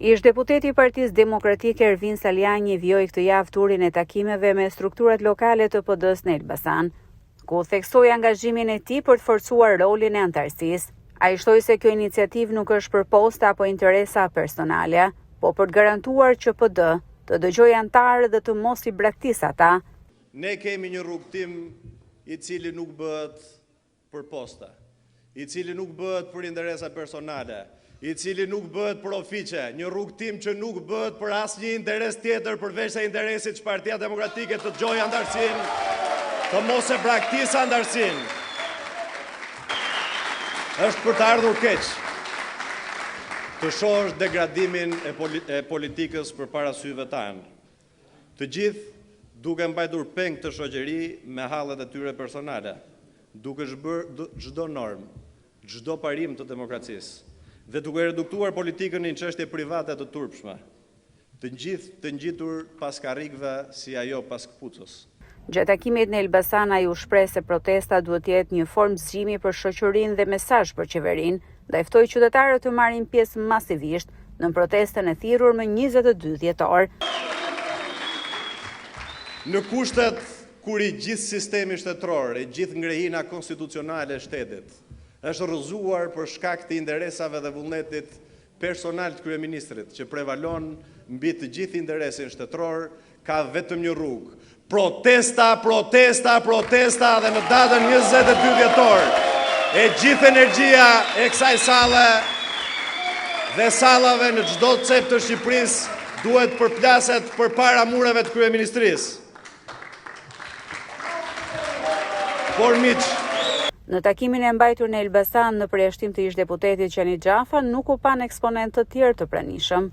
Ish-deputeti i Partisë Demokratike Ervin Salianji vijoi këtë javë turin e takimeve me strukturat lokale të PD-së në Elbasan, ku theksoi angazhimin e tij për të forcuar rolin e anëtarësisë. Ai shtoi se kjo iniciativë nuk është për poste apo interesa personale, po për të garantuar që PD të dëgjojë anëtarët dhe të mos i braktisë ata. Ne kemi një rrugëtim i cili nuk bëhet për poste, i cili nuk bëhet për interesa personale, i cili nuk bëhet për ofiqe, një rrugëtim që nuk bëhet për asnjë interes tjetër përveçse interesit që Partia Demokratike të dëgjojë anëtarësinë, të mos e braktisë anëtarësinë. Është për të ardhur keq të shohësh degradimin e politikës përpara syve tanë. Të gjithë duke mbajtur peng këtë shoqëri me hallet e tyre personale, duke zhbërë çdo normë, çdo parim të demokracisë dhe duke reduktuar politikën në një çështje private të turpshme, të gjithë të ngjitur pas karrikëve si ajo pas këpucës. Gjatë takimit në Elbasan ai u shpreh se protesta duhet të jetë një formë zgjimi për shoqërinë dhe mesazh për qeverinë, ndaj ftoi qytetarët të marrin pjesë masivisht në protestën e thirrur më 22 dhjetor. Në kushtet kur i gjithë sistemi shtetëror, e gjithë ngrehina konstitucionale e shtetit është rrëzuar për shkak të interesave dhe vullnetit personal të kryeministrit që prevalon mbi të gjithë interesin shtetëror, ka vetëm një rrugë, protesta, protesta, protesta dhe në datën 22 dhjetor, e gjithë energjia e kësaj salle dhe sallave në çdo cep të Shqipërisë duhet përplaset përpara mureve të kryeministrisë. Por miq, Në takimin e mbajtur në Elbasan, në përjashtim të ish-deputetit Qani Xhafa, nuk u panë eksponentë të tjerë të pranishëm.